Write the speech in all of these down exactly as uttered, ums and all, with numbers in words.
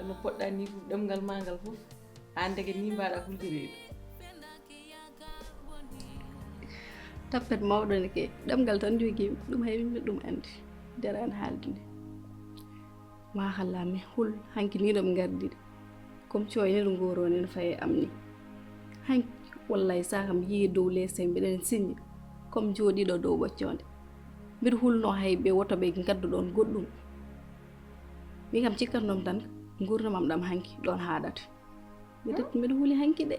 No poɗɗa ni ɗum ɗemngal ma ngal fof, haa ndeke ni mbaɗa hulde reedu. Tappet mawɗo ne kay, ɗemngal tan jogiimi, ɗum hay min ɗum anndi. Daraani haalde nde. Maa halla mi hul hanki ni ɗo ɓe ngardi de. Comme coyne ɗo ngoro ne faye am ni. Hanki wallahi sa kam yiye dow lese mbiɗen sinni. Comme jooɗiɗo dow ɓoccoonde. Mbiɗo hulno hay ɓe woto ɓe ngaddu ɗon goɗɗum. Mi kam cikkatnoo mi tan nguurndam am ɗam hanki ɗoon haaɗata. Mi tati mbiɗo huli hanki de.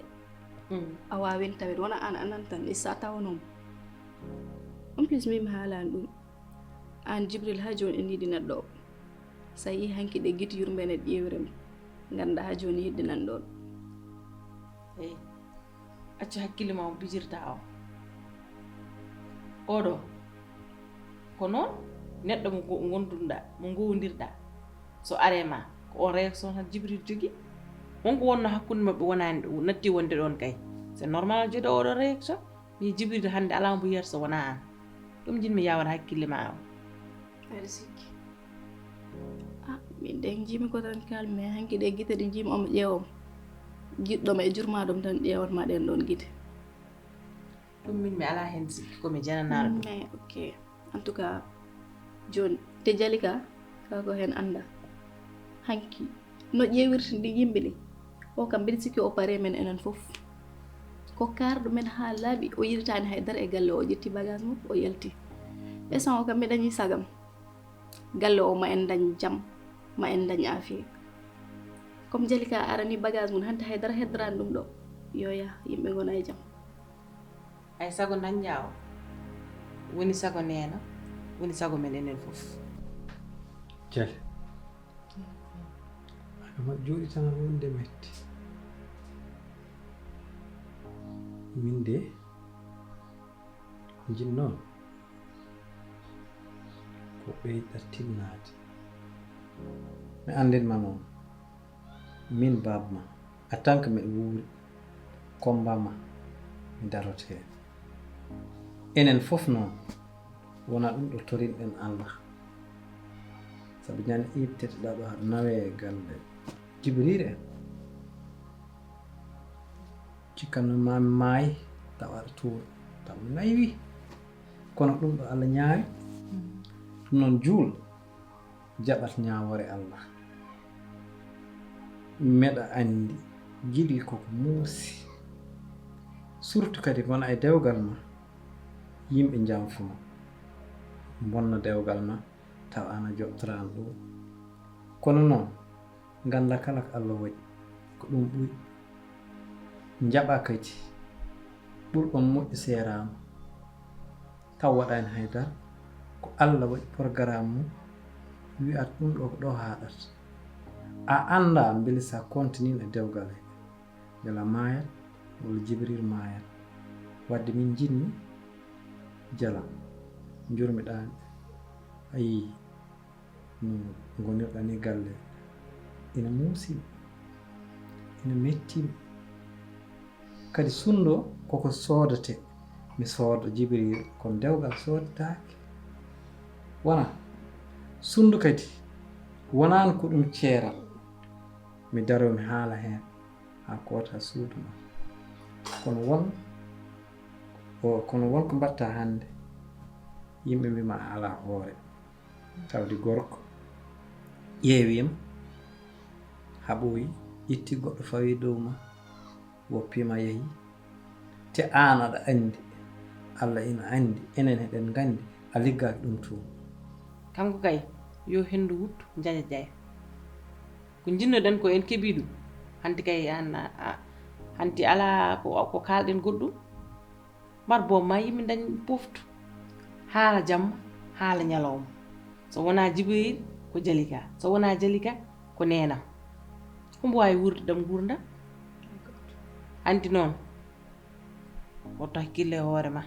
A waawin tawet wona aan a nan tan issa a tawanoo mo. En plus min mi haalaani ɗum. Aan Jibril haa jooni en yiɗi neɗɗo o. So a yii hanki ɗe gite yurmeene ƴeewre mi ngannda haa jooni heddinan ɗoon. Eyi, accu hakkille ma o bijirta o. Oɗo ko noon neɗɗo mo go- ngondunɗa, mo ngowondirɗa, so are ma ko on réaction tan Jibril jogi. Wonko wonno hakkunde maɓɓe wonaani ɗo natti wonde ɗoon kay. C'est normal joɗo oɗo réaction. Mi Jibril hannde alaa mbo yiyata so wonaa aan. Ɗum jinmi yawata hakkille ma o. Aɗa sikki? Ah, min ɗen njiimi ko tan kal, mais hanki ɗe gite ɗe njiimi omo ƴeewa mo. Jiɗɗo ma e jurmaɗo mo tan ƴeewat ma ɗen ɗon gite. Ɗum min mi alaa heen sikki, ko mi jananaaɗo ɗum. Mais ok. En tout cas, jooni te Jalika ka ko heen annda. Hanki no ƴeewirta ndi yimɓe ɗi, o kam mbiɗa sikki o pare men enen fof. Ko kaarɗo men haa laaɓi, o yiltaani hay dara e galle o, o ƴetti bagage mum o yalti. Instant o kam mi dañi sagam. Galle o ma en dañ jam, ma en dañ afiya. Comme Jalika arani bagage mum, hanti hay dara heddoraani ɗum ɗo. Yo yah, yimɓe ngona e jam. Ay sago dañƴa o. Woni sago neena, woni sago men enen fof. Jale. Aɗa ma jooɗi tan aɗa wonde metti. Min de, ko njiɗnoon ko ɓeyɗa tinnaade. Mi anndin ma noon, min baaba ma, en tant que miɗo wuuri, combat ma, mi daroto heen. Enen fof noon, wona ɗum ɗo torinɗen Allah. Sabu ñande iɓtete ɗaɗo haɗa nawe e galle Jibril en. Cikkanno ma mi maayi, tawa aɗa tuura, tawa mi naywi. Kono ɗum ɗo Allah ñaawi. Ɗum noon juul, jaɓat ñaawoore Allah. Meɗa anndi, giɗi koko muusi. Surtout kadi wona e dewgal ma, yimɓe njanfuma. Mbonna dewgal ma, tawa ana joɓtoraano ɗum. Kono noon, ngannda kala ko Allah waɗi, ko ɗum ɓuri. Njaɓa kadi, ɓurɗon moƴƴo seeraama. Taw waɗaani hay dara, ko Allah waɗi programme mum, wi'at ɗum ɗo ko ɗo haaɗata. A annda mbele sa continue e dewgal he, mbela maayat, walla Jibril maayat. Wadde min njiɗmi Jala, njurmiɗaani. A yii no ngonirɗa ni galle, ina muusi, ina metti. Kadi sunndo koko soodate, mi sooda Jibril, kono dewgal soodataake. Wona sunndo kadi wonaani ko ɗum ceeral, mi daro mi haala heen haa koota suudu ma. Kono won o kono won ko mbatta hannde, yimɓe mbima a alaa hoore. Tawde gorko ƴeewiima, haɓoyi, itti goɗɗo fawi dow ma, woppiima yehi. Te aan aɗa anndi, Allah ina anndi, enen eɗen nganndi a liggaaki ɗum tuuma. Kanko kay yo henndu wuttu njaja jaya. Ko njiɗnoɗen ko en keɓii ɗum. Hanti kay aan a hanti alaa ko ko kaalɗen goɗɗum. Mbar boom ma yimɓe dañ poftu. Haala jamma, haala ñalawma. So wonaa Jibril ko Jalika, so wonaa Jalika ko neenam. Hombo waawi wuurdude ɗam nguurndam? Hanti noon, wotto hakkille e hoore ma.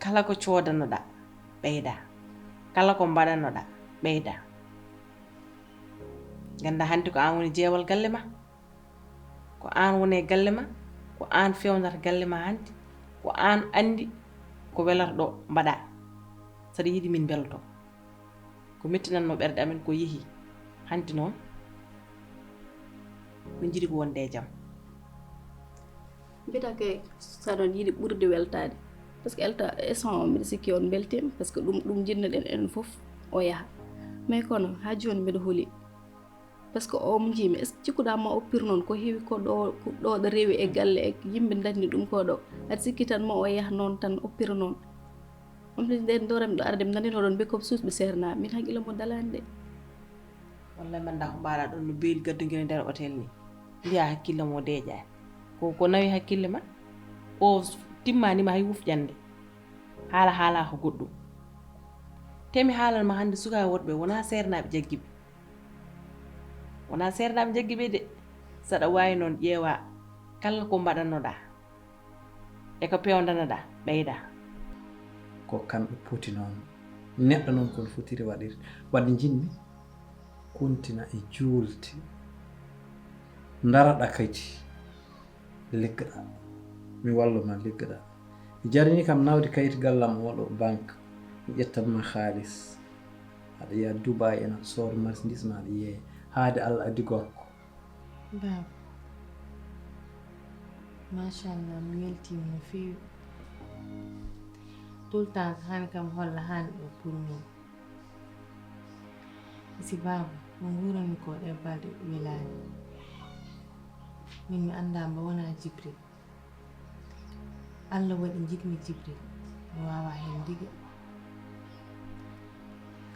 Kala ko coodanoɗa, ɓeyda. Kala ko mbaɗanoɗa, ɓeyda. Ngannda hanti ko aan woni jeewal galle ma. Ko aan woni e galle ma, ko aan fewnata galle ma hanti, ko aan anndi ko welata ɗo mbaɗa. Saɗa yiɗi min mbeloto. Ko mettinannoo ɓerɗe amen ko yehi hanti noon, Min njiɗi ko wonde e jam. Mbiyata kay saɗon yiɗi ɓurde weltaade, par ce que elta instant o mbiɗa sikki on mbeltiima, par ce que ɗum ɗum njiɗnoɗen enen fof o yaha. Mais kono haa jooni mbiɗa huli, par ce que o mo njiimi, est ce que cikkuɗa ma oppir noon? Ko heewi ko ɗo ɗo ɗo rewi e galle e yimɓe dañni ɗum ko ɗo, aɗa sikki tan ma o yaha noon tan oppira noon? On tigi nden doram ɗo arde mi nanino ɗon be comme suusɓe seernaaɓe, min haqqille mo dalaani de. Wallay mi annda ko mbaɗa ɗon no beeli gadduguel e nder hôtel ni. Mbiya hakkille mo deeƴaani. Ko ko nawi hakkille ma? O timmanima hay wufƴande. Haala haala ko goɗɗum. Te mi haalan ma hannde sukaaɓe woɗɓe wona seernaaɓe jaggiɓe. Wona seernaaɓe jaggiɓe de. Saɗa waawi noon ƴeewa kala ko mbaɗannoɗa e ko peewndanoɗa ɓeyda. Ko kamɓe poti noon. Neɗɗo noon kono fotiri waɗirde. Wadde njiɗmi kontina e juulde. Ndaraɗa kadi liggoɗa. Mi wallu ma liggoɗa. Mi jarini kam nawde kayit gallam oɗo banque. Mi ƴettan ma haalis. Aɗa yaha Dubai en aɗa soor marchandise ma aɗa yeeya. Haade Allah addi gorko. Baaba, machallah, mi weltiima no feewi. Tout le temps ko hani kam holla hani ɗo pour min. Si baaba, mo nguurami ko ɗe balɗe welaani. Min mi annda mbo wona Jibril. Allah waɗi njiɗmi Jibril, mi wawa heen ndiga.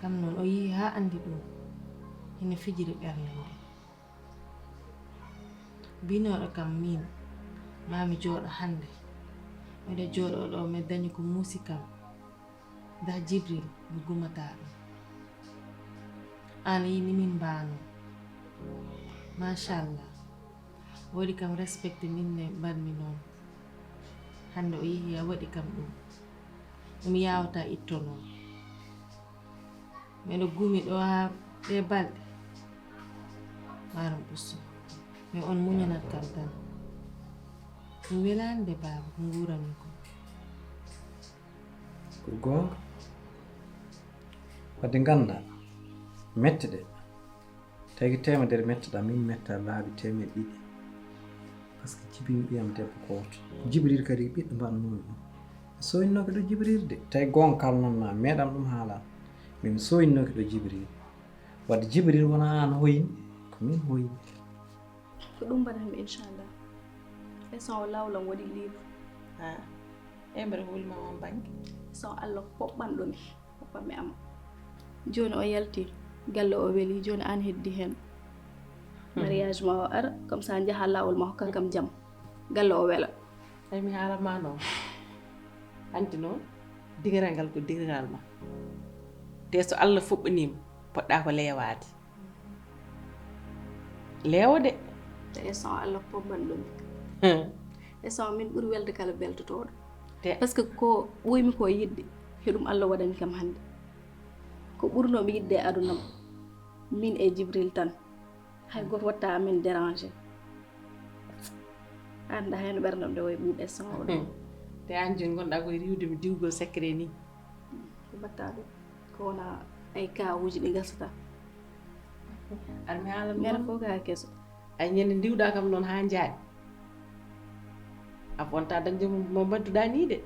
Kam noon o yihi haa anndi ɗum, hino fijiri ɓernde nde. Binooɗo kam miin, maa mi jooɗo hannde. Miɗo jooɗoo ɗo, mi dañi ko muusi kam. Ndaa Jibril, mi gumataa ɗum. Aan a yii ni min mbaanoo. Machallah. O waɗi kam respecté min ne mbaɗmi noon. Hannde o yehi a waɗi kam ɗum. Ɗum yaawataa itto noon. Miɗo gumi ɗo haa ɗee balɗe. Maaram ɓusso. Mais on muñanat kam tan. Mi welaani de baaba ko nguurami ko. Ko goonga. Wadde ngannda mette ɗe. Tawi ko teemedere mettoɗaa, min metta laabi teemeɗe ɗiɗi. Par ce que jibini ɓiyam debbo gooto. Jibril kadi ko ɓiɗɗo mbaɗnoomi ɗum. Mi sooyinooke ɗo Jibril de. Tawi goonga kalnanmaa, meeɗam ɗum haalaan. Min mi sooyinooke ɗo Jibril. Wadde Jibril wonaa aan hoyni, ko min hoyni. Ko ɗum mbaɗanmi inchallah. Instant o laawol am waɗi libre. Ha. E mbaɗa hulma on bannge. Instant Allah poɓɓanɗo mi. Ko mi am. Jooni o yalti galle o weli, jooni aan heddi heen. Mariage ma o ara, comme ça njaha laawol ma hokka kam jam. Galle o wela. Ay mi haalan ma noon. Anti noon digiral ngal ko digiral ma. Te so Allah fuɓɓaniima poɗɗa ko leewaade. Leewo de. Te instant Allah poɓɓanɗo mi. Instant min ɓuri welde kala beltotooɗo. Te par ce que ko ɓooymi ko yiɗde, heɗum Allah waɗani kam hannde. Ko ɓurnoomi yiɗde e aduna am, min e Jibril tan. Hay gooto watta amen dérangé. Annda heen ɓerndam nde wayi ɓuuɓ instant oɗo. Te aan jooni ngonɗa koye riiwde mi diwgol secret ni. Ko mbatta ɗum? Ko wona ay kaawuuji ɗi gasata. Ar mi haalan Nena fof ka keso. Ay ñande ndiwɗa kam noon haa njaaɗi. A bonta dañde mo mbaɗduɗa ni de.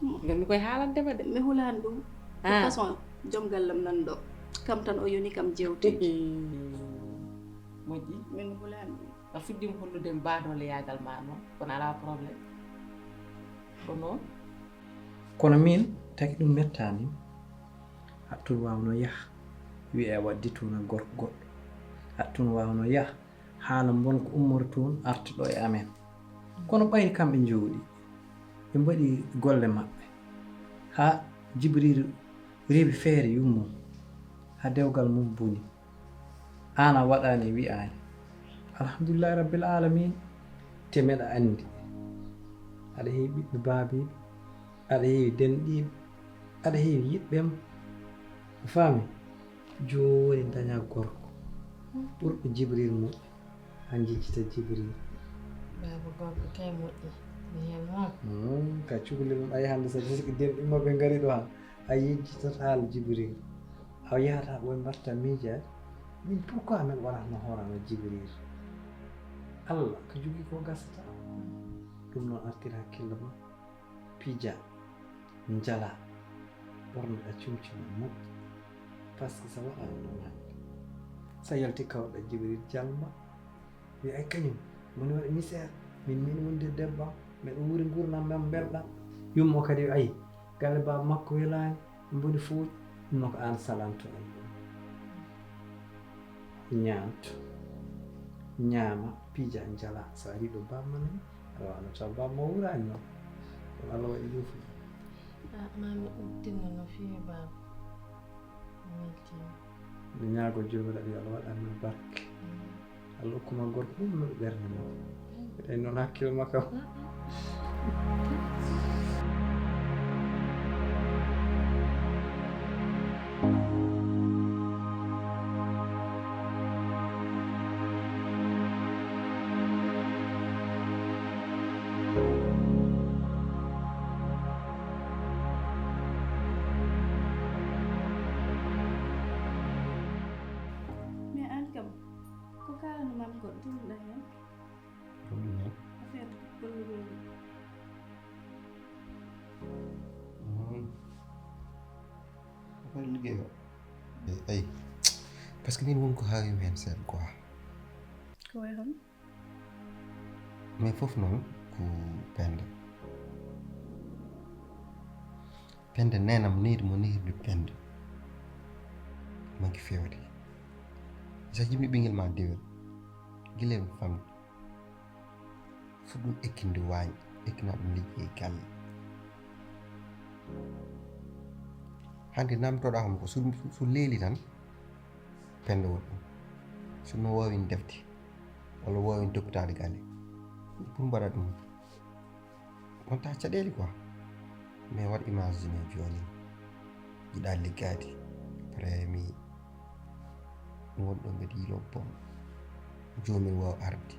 Ngonmi koye haalande ma de. Mi hulaani ɗum. De Ah. Façon joom gallam nan ɗo. Kam tan o yoni kam jewte. Moƴƴi. Min mi hulaani ɗum. A fuɗɗiima hollude mi baadoole yaagal ma noon kono alaa problème. Ko noon. Kono min taki ɗum mettaani. Aɗa tun waawno yaha wiya a waddi tun e gorko goɗɗo. Aɗa tun waawno yaha haala mbon ko ummori tun arta ɗo e amen. Kono ɓayri kamɓe njooɗi ɓe mbaɗi golle maɓɓe haa Jibril rewi feere yummum haa dewgal mum boni. Aan a waɗaani wiyaani alhamdulillahi rabbil alamin. Te meɗa anndi aɗa heewi ɓiɓɓe baabiiɓe, aɗa heewi denɗiiɓe, aɗa heewi yiɓɓe ma. A faami? Jooni daña gorko ɓurɗo Jibril moƴƴo, a njejjita Jibril. Baaba gorko kay moƴƴi mi heen noon. Hmm, ka cukalel mum ayi hannde so jisiki denɗi maɓɓe ngari ɗo han a yejjitat haala Jibril. A yahata ɓoy mbatta miijaade. Min, pourquoi min waɗatno hoorano Jibril? Allah ko jogii ko gasata. Ɗum noon artir hakkille ma. Pija, njala, ɓornoɗa cumci ma moƴƴi. Parce que so waɗaani ɗum hannde, so yalti kawɗa Jibril jalma, wi ay kañum moni waɗa misère, min min wonde debbo am, miɗo wuuri nguurndam am mbelɗam. Yummo kadi wi ay galle baaba makko welaani, mboni fuuj. Ɗum noon ko aan salanto en ɗum. Ñaanto, ñaama, pija, njala. So ari ɗo baaba ma nani, aɗa waawno taw baaba ma wuuraani noon. Kono Allah waɗi ɗum fof. Ah, maa mi uddino no feewi, baaba. Mi weltiima. Mi ñaago Joomiraaɗo yo Allah waɗan men barke. Mm. Allah hokkuma gorko ɓurɗo ɓernde ma. Mbiɗa noon hakkille ma kam. Mais aan kam, ko kaalanoo-mi goɗɗo, tolnuɗaa heen? Ko ɗum noon. Affaire gollorooji. Mhm. Affaire liggey o. Eyi, eyi. Parce que min won ko haawi mi heen seeɗa quoi. Ko wayi hono? Mais fof noon ko Penda. Penda neenam nehdi mo nehirde Penda. Manki feewde. Sa jibini ɓinngel ma dewel. Gila en famɗi. Fuɗɗum ekkinde waañ, ekkina ɗum liggey galle. Hannde namtoɗaa kam ko so, so leeli tan, Penda woni ɗum. So no waawi defde, walla waawi toppitaade galle. Pour mbaɗa ɗum, wonta caɗeele quoi. Mais waɗ imagine jooni, jiɗaa liggaade, après mi won ɗo mbeɗa yiiloo bon. Joomin waawa arde,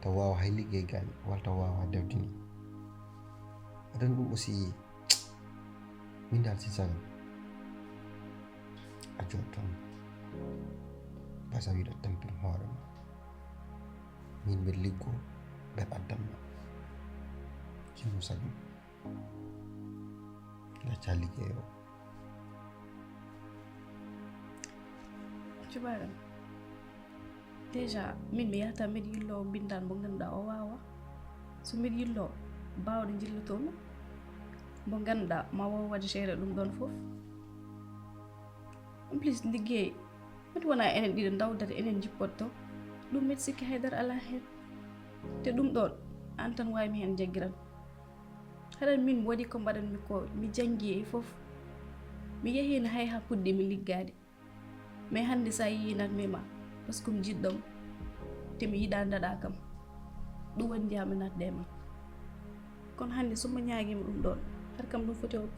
taw waawa hay liggey galle, walla taw waawa defde ni. Adan ɗum aussi, min dal si sagan, a jooɗ toon, basa wiɗa tampin hoore ma. Min mbeɗa liggoo, mbeɗa addan ma. Sinno sagan, gacca liggey o. Cuɓaaɗo am, déjà, min mi yahata mbeɗa yillo mbinndaan mo ngannduɗaa o waawa. So mbeɗa yillo baawɗo njillotoomi, mo ngannduɗaa ma waaw waɗde gérer ɗum ɗoon fof. En plus, liggey, mbeɗa wona enen ɗiɗo ndawdata, enen njippotto. Ɗum mbeɗa sikki haydara alaa heen. Te ɗum ɗoon, aan tan waawi mi heen jaggiran. Haɗan min mi waɗi ko mbaɗanmi ko, mi janngi e fof. Mi yehiino hay haa puɗɗii mi liggaade. Mais hannde so a yii natmi ma, parce que mi jiɗɗo ma, te mi yiɗaa daɗaa kam. Ɗum waɗi njiyaa mi natde e ma. Kono hannde so mo ñaagii ma ɗum ɗoon, haɗa kam ɗum foti o.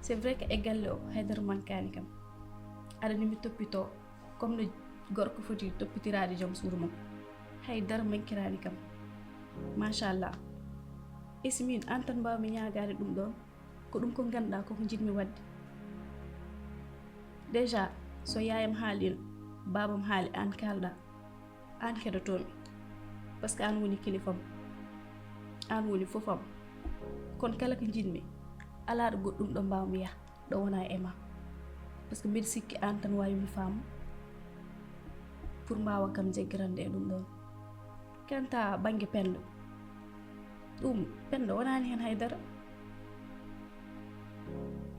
C'est vrai que e galle o, haydara mankaani kam. Aɗa ni mi toppitoo, comme no gorko foti toppitiraade joom suudu mum. Haydara mankiraani kam. Machallah. E si min aan tan mbaawmi ñaagaade ɗum ɗoon, ko ɗum ko ngannduɗaa ko ko njiɗmi waɗde. Déjà, so yaayam haalino, baabam haali, aan kaalɗaa, aan keɗotoomi. Parce que aan woni kilifam, aan woni fofam. Kono kala ko njiɗmi, alaa ɗo goɗɗum ɗo mbaawmi yah, ɗo wonaa e ma. Parce que mbeɗa sikki aan tan waawi mi faamu pour mbaawa kam jeggirande e ɗum ɗoon. Kanta bannge Penda, ɗum Penda wonaani heen haydara.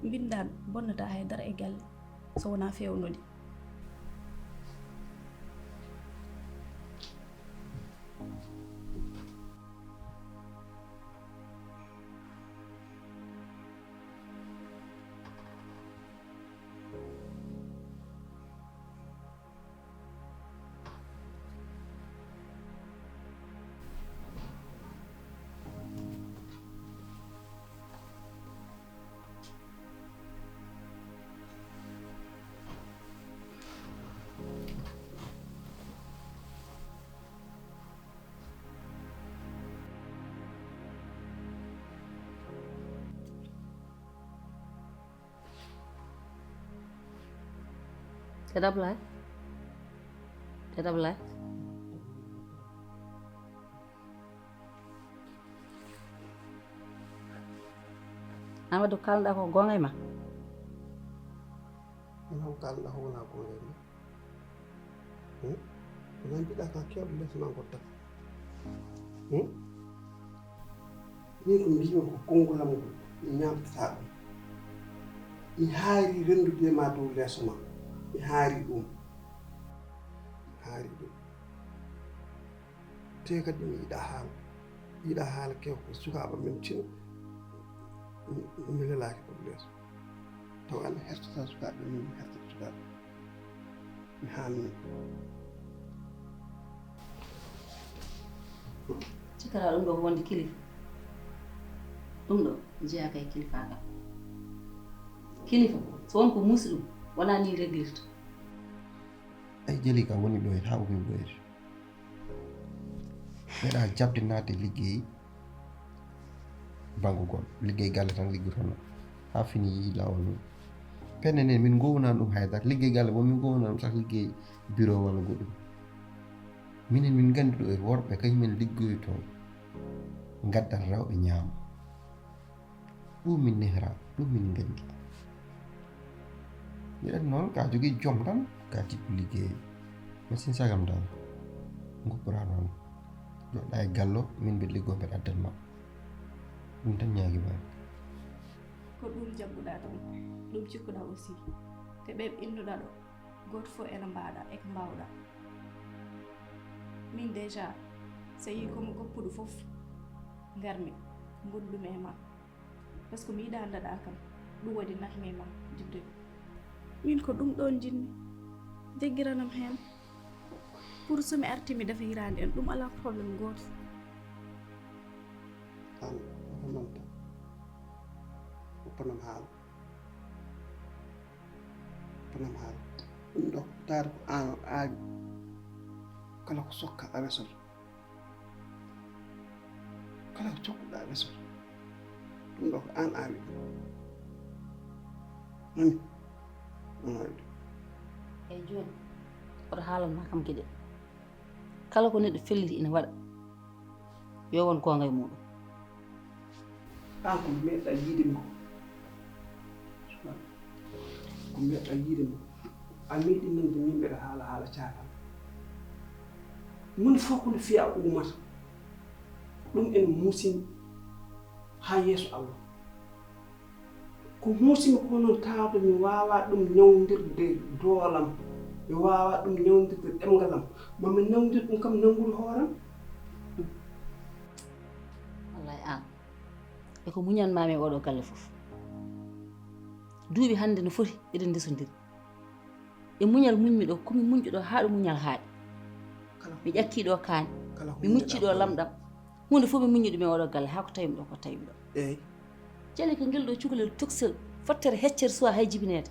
Mbinndaan bonnata haydara e galle, so wonaa feewnode. Kadi Ablaye, Tata Bala. Amadou, kalɗa ko gonga e ma? Onon kalɗa ko wona gonga e ma? Hmm? Onon mbiɗa ka kewɗo les ma gotta. Hmm? Min ko mbiymi ko konngol am ngol, mi ñaamtataa ɗum. Mi haari renndude ma dow leeso ma. Mi haari ɗum. Mi haari ɗum. Te kadi mi yiɗa haala. Mi yiɗa haala kew ko sukaaɓe men tino. Mi, mi lelaaki dow leeso. Taw Allah hertata sukaaɓe men, mi hertata sukaaɓe. Mi haalni. Cikkataa ɗum ɗo ko wonde kilifa. Ɗum ɗo jeyaaka e kilifaagal. Kilifa, so won ko muusi ɗum, wonaa ni reglirta. Ay, Jalika woni ɗo e haa o min ɓoyri. Meɗa jaɓde naatde liggey banngo goɗɗo. Liggey galle tan liggotono. Haa fini yii laawol mum. Penne nden min ngownan ɗum haydara. Liggey galle bo min ngownan ɗum saka liggey bureau walla goɗɗum. Minen min nganndi ɗo e worɓe kañum men liggoyto. Ngaddan rewɓe ñaama. Ɗum min nehra, ɗum min nganndi. Miɗen noon ka jogii jom tan, ka jikku liggey. Mais sin sagam dal, ngoppora noon. Joɗɗa e gallo, min mbiɗa liggoo mbeɗa addan ma. Ɗum tan ñaagi ma. Ko ɗum jagguɗa kam, ɗum cikkuɗa aussi. Te ɓe innuɗa ɗo, gooto fof ena mbaɗa e ko mbawɗa. Min déjà, so yi ko mo goppuɗo fof, ngarmi, mbonɗum e ma. Parce que mi yiɗa daɗa kam, ɗum waɗi nahmi ma jiddude. Min ko ɗum ɗon jinmi, jaggiranam heen. Pour so mi arti mi defa hiraande en, ɗum alaa problème gooto. An, ko honanta? Uppanam haala. Uppanam haala. Ɗum ɗo, taata ko an o aawi. Kala ko sokka a resoto. Kala ko cokkuɗa a resoto. Ɗum ɗo ko an aawi ɗum. Nani? An aawi ɗum. Eyi, jooni, oɗo haalan ma kam geɗe. Kala ko neɗɗo felliti ina waɗa, yo won goonga e muɗum. An ko meɗɗa yiide mo. Ko meɗɗa yiide mo. A meeɗi nande min mbeɗa haala haala caatal. Moni fof ko no fiya o umata. Ɗum ene muusini haa yeeso Allah. Ko muusimi ko noon tawde mi waawaa ɗum ñawndirde doolam, mi waawaa ɗum ñawndirde ɗemngal am. Ma mi ñawndir ɗum kam nanngude hooram. Wallay aan. E ko muñan maami e oɗo galle fof. Duuɓi hannde no foti eɗen ndesondiri. E muñal muñmi ɗo, ko mi muñɗo ɗo haa ɗo muñal haaɗi. Mi ƴakki ɗo kaani, mi mucci ɗo lamɗam. Huunde fof mi muññi ɗum e oɗo galle, haa ko tawi mi ɗo, ko tawi mi ɗo. Eey. Jali ko ngel ɗo cukalel toksel, fottere heccere suwaa hay jibineede.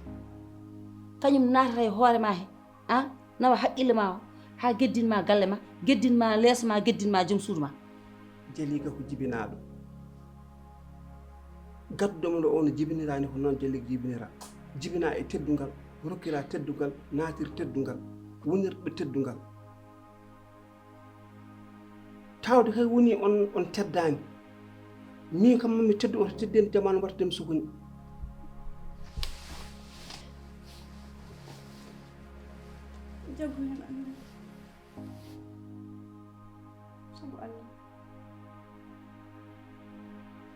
Kañum naatata e hoore ma he, a, nawa haqqille ma o, haa geddin ma galle ma, geddin ma leeso ma, geddin ma joom suudu ma. Jaliika ko jibinaaɗo. Gadduɗo mo ɗo o no jibinira ni ko noon Jaliika jibinira. Jibina e teddungal, rokkira teddungal, naatir teddungal, wonirɓe teddungal. Tawde kay woni on, on teddaani. Min kam mi teddu oto teddeni jamanu mbaɗa dem sukuni. Jaggu heen anndi. Sabu Allah.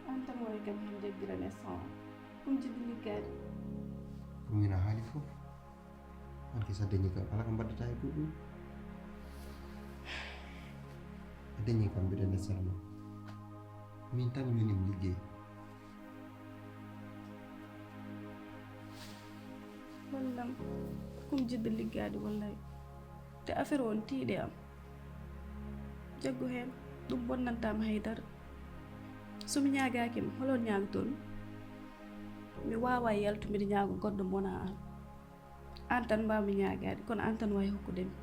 An tan wawi kam heen jaggiran e son. Ɗum jiɗi liggaade. Ɗum ina haali fof. An kay so a dañii kam, alaa ko mbaɗdataa e goɗɗum. A dañii kam, mbiɗa nder sarma. Min tan yonimi liggey. Wallam, ko mi jiɗɗo liggaade, wallay. Te affaire o no tiiɗi e am. Jaggu heen, ɗum bonnantaama hay dara. So mi ñaagaaki ma, hol on ñaagotoo mi? Mi waawaa yaltu mbiɗa ñaago goɗɗo mo wonaa aan. Aan tan mbaawmi ñaagaade, kono aan tan waawi hokkude mi.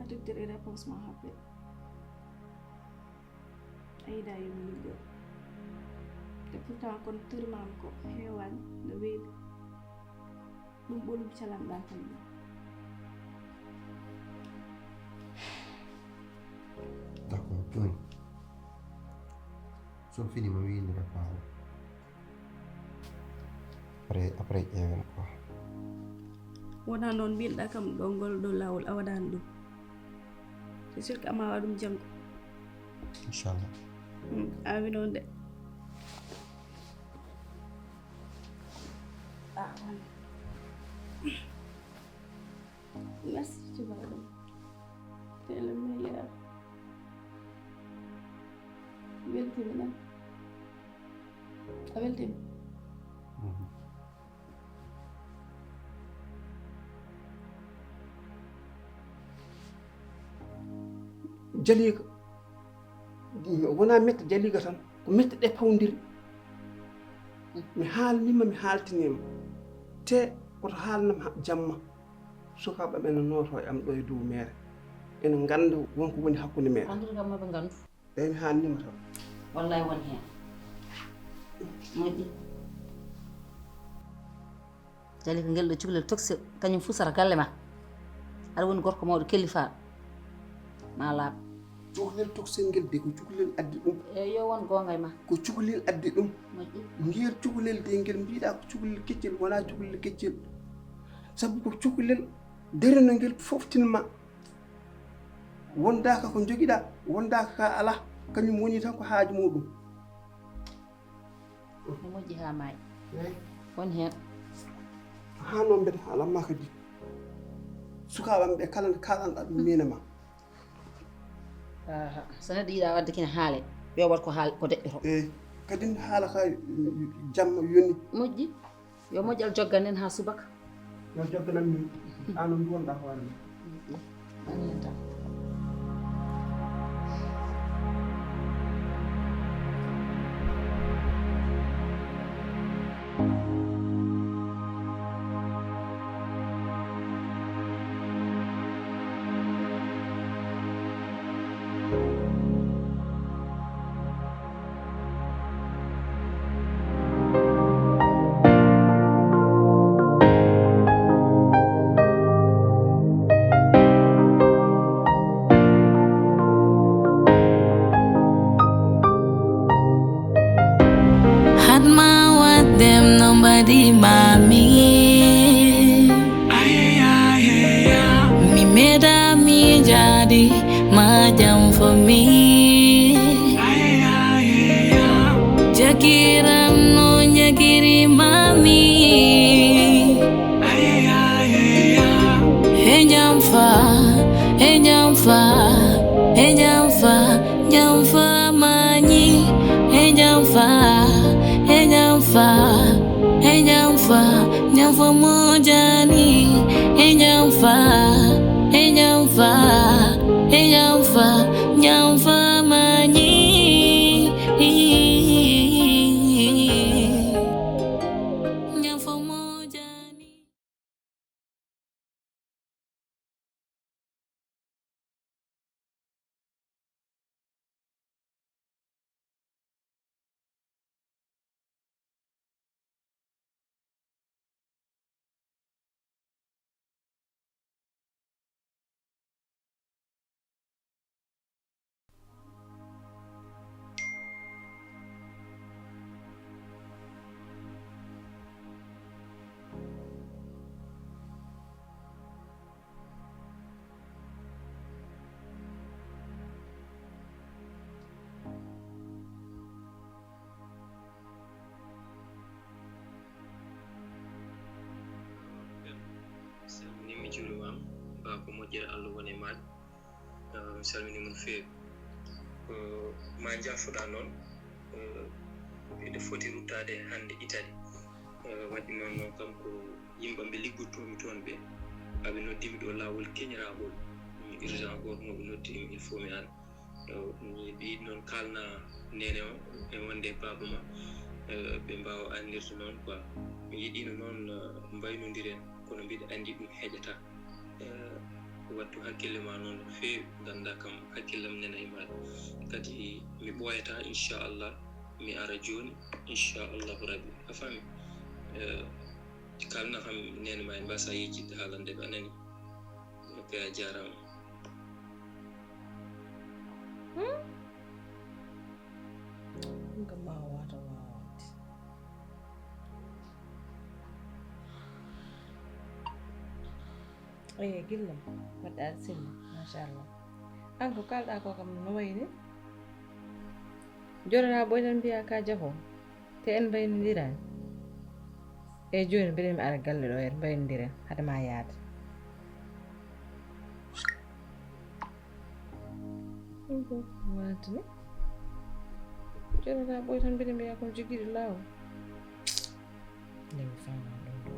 A tottirii réponse ma haɓɓe. A yiɗa yo mi liggo. Te pourtant kon turi maam ko heewani no weeɓi. Ɗum ɓolum calanɗa kam ɗum. D'accord, jooni so fini ma wiyinira paawo. Après, après ƴeewen quoi. Wona noon mbinɗa kam ɗo ngol ɗo laawol a waɗani ɗum. C'est sûr que ama waɗum janngo. Inchallah. Hmm, a wi noon de. Ah, voilà. Merci, tu vas. T'es le meilleur. Weltima nan. A weltima. Jaliika, wonaa mette Jaliika tan, ko mette ɗe pawndiri. Mi haalniima, mi haaltiniima. Te koto haalnam jamma, sukaaɓe am ene nootoo e am ɗo e dow meere, ene ngannda won ko woni hakkunde meeɗen. Anndude kam maɓe nganndu. Eyi, mi haalniima tan. Wallay won heen. Moƴƴi. Jali ko ngel ɗo cukalel tokosel, kañum fuu sara galle ma. Aɗa woni gorko mawɗo kellifaaɗo. Ma laaɓ. Cukalel tokosel ngel de ko cukalel addi ɗum. Eyi, yo won goonga e ma. Ko cukalel addi ɗum. Moƴƴi. Ngel cukalel de ngel mbiɗa ko cukalel keccel, wona cukalel keccel. Sabu ko cukalel darino ngel foftin ma. Wondaaka ko njogiɗa, wondaaka ka ala, kañum woni tan ko haaju muɗum. No moƴƴi haa maayi. Eyi. Won heen. Haa noon mbeɗa haalamma kadi. Sukaaɓe am ɓe kala nde kaalanɗa ɗum neene ma. Aha. So neɗɗo yiɗa wadde kine haale, yo waɗ ko haal ko deƴƴoto. Eyi. Kadi haala ka jamma yoni. Moƴƴi. Yo moƴƴal joggan en haa subaka. Yo jogganan min. An on wonɗa hoore ma. Amin tan. Hatma waddem no mbaɗi mami. Mi meeɗa miijaade ma jam fo mi. Jakiram no jagiri mami. He jam fa, he jam fa, he jam fa, jam fa mani. He jam fa, he jam fa, he jam fa, jam fa mojani. He jam fa, he jam fa, he jam fa, jam fa mani. Jam fa mojani. Salminii mi juurimaama, baa ko moƴƴere Allah won e maaɗa. Eh, mi salminii mon feewi. Ko ma njaafoɗaa noon, eh, eɗe foti ruttaade hannde Italie. Eh, waɗi noon noon kam ko yimɓe ɓe liggotoomi toon ɓe, aɓe noddi mi ɗo laawol keñiraagol. Mm, urgent gooto mo ɓe noddi mi, il faut mi ara. Eh, mi yiɗi noon kaalna neene o e wonde baaba ma, eh, ɓe mbaawa anndirde noon quoi. Mi yiɗino noon, eh, mbaynondiren, kono mbiɗa anndi ɗum heƴataa. Eh, Wattu hakkille ma noon no feewi, ngannda kam hakkillam nena e maaɗa. Kadi mi ɓooyata, inchallah, mi ara jooni, inchallahu rabbi. A faami? Eh, kalna kam neene ma en mbasa yejjitde haalande ɓe, a nani? Ok, a jaaraama. Hmm? Ɗum kam ma wata wawande. Eyi, gilla waɗɗaade sinno, machallah. An ko kalɗa ko kam no wayi ni? Joɗoɗa ɓoy tan mbiya ka jafo, te en mbaynondirani. Eyi, joni mbiɗen mi ara galle ɗo, en mbaynondiren hade ma yaade. Ɗum ko wonata ni. Joɗoɗa ɓoy tan mbiɗen mbiya kon jogiiɗo laawol. Nde mi faama ɗum ɗo.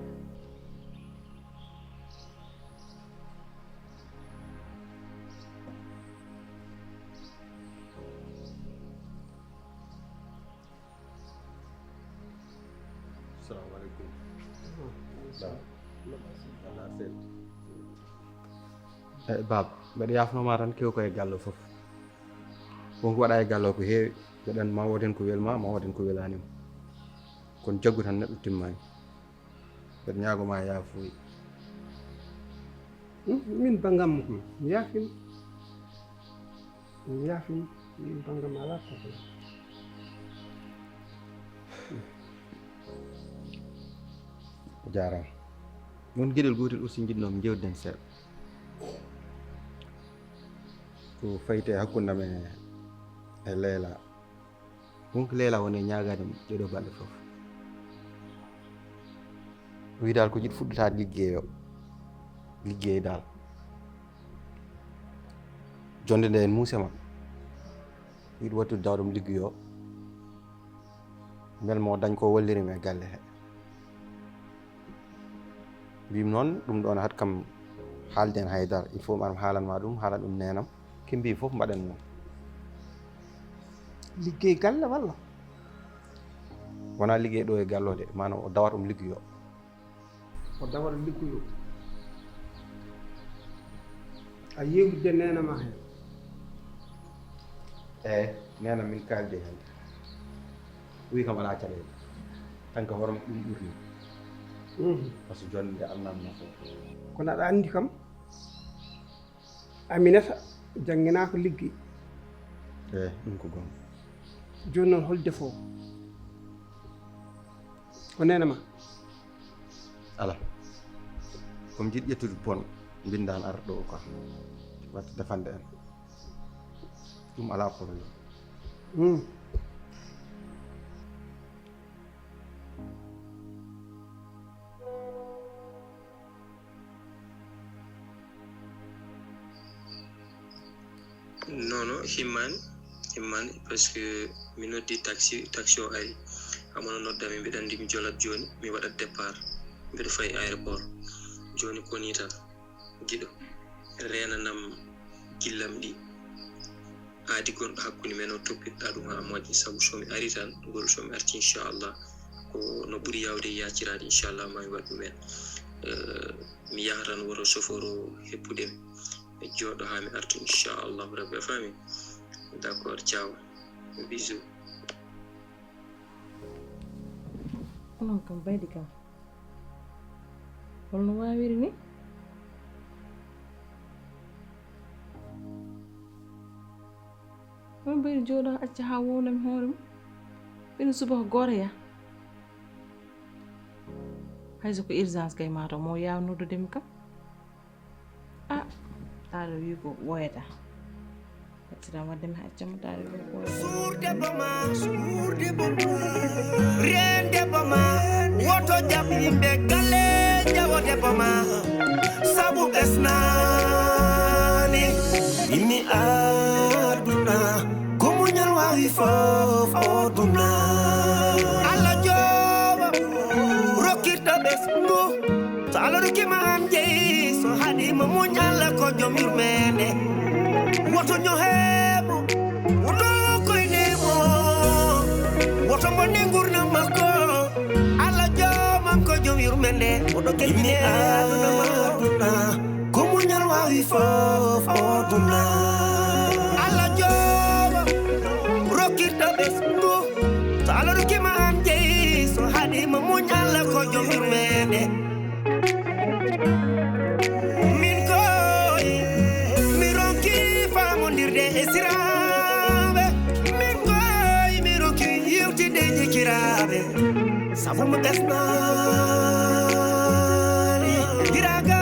Salamu aleykum. Ba. Ala sel. Eh, Bab, mbeɗa yaafnoma tan kew ko e gallo fof. Wonko waɗa e gallo ko heewi. Mbeɗen ma woten ko welma, ma woten ko welanima. Kono jaggu tan neɗɗo timmani. Mbeɗa ñaagoma yaafuye. Hmm, min bangam mo, mi yaafima. Mi yaafima, min bangam alaa problème. Jaaraama. Won geɗel gootel aussi njiɗnoomi jewtiden seeɗa. Ko fayti e hakkunde am e, e Leyla. Wonko Leyla woni e ñaagaade mo ɗeɗo balɗe fof. O wi dal ko jiɗ fuɗɗitaade liggey o. Liggey dal. Jonde nde en muuse ma. Yiɗi wattude daw ɗum liggoyo. Mbel mo dañ ko walliri mi e galle he. Mbimi noon, ɗum ɗoon hat kam haalden haydara. Il faut mi ara mi haalan ma ɗum, haalan ɗum neenam. Ke mbi fof mbaɗen noon. Liggey galle walla? Wona liggey ɗo e galle o de, maanaam o dawat ɗum liggoyo. O dawat liggoyo. A yeewtide neena ma heen? Eey, neena min kaalde heen. Wi kam alaa caɗeele. Tan ko hoore makko ɗum ɓurni. Mhm. Par ce que jonde nde annamma fof. Kono aɗa anndi kam, Aminata jannginaaka liggey. Eey, ɗum ko goonga. Jooni noon hol defo? Ko neene ma? Alaa. Ko mi jiɗi ƴettude bon, mbinndan ara ɗo quoi. Waɗde defande en. Ɗum alaa problème. Hmm. Non, non, himmaani, himmaani, parce que mi noddi taxi, taxi o ari. Amono noddami, mbiɗa anndi mi jolat jooni, mi waɗat départ. Mbiɗo fayi aéroport. Jooni ko nii tan, giɗo, reenanam gillam ɗi. Aadi gonɗo hakkunde men o, toppitoɗa ɗum haa moƴƴa, sabu so mi ari tan, goɗɗo so mi arti, inchallah, ko no ɓuri yaawde yaaciraade, inchallah, ma mi waɗ ɗum en. Eh, mi yaha tan, woto sofoor o heppude mi. Mi jooɗo haa mi arta, inchallahu rabbi, a faami? D'accord, ciao. Bisous. Onon kam, Baydi kam, holno waawiri ni? On Baydi jooɗo acca haa wowna mi hoore mum. Ɓen subaka gooto ya. Hay so ko urgence kay, maa taw mo yaaw noddude mi kam. Ah, taalo wi ko ɓooyata. Haccitam wadde mi accamo taalo wi ko ɓooyata. Suur debbo ma, suur debbo ma. Reen debbo ma, woto jaɓ yimɓe galle, jawo debbo ma. Sabu ɓesnaani, inni aduna, ko muñal waawi fof o duna. Allah jooma, rokkirta ɓesngu. So Allah rokki ma an jeyi, so haɗi mo muñ, Allah ko joom yurmeende. Woto ñoheemo, woto koyneemo, woto bonne ngurnam makko. Allah joomam ko joom yurmeende, woto keɓine aduna makko. Ko muñal waawi Fof o duna. Allah jooɓo rokkirta ɓesngu. So Allah rokkima an jeyi, so haɗima muñ, Allah ko joom yurmeende. Min koy mi ronki famondirde e siraaɓe. Min koy mi ronki yewtide jikiraaɓe. Sabu mo ɓesnaani. Giraga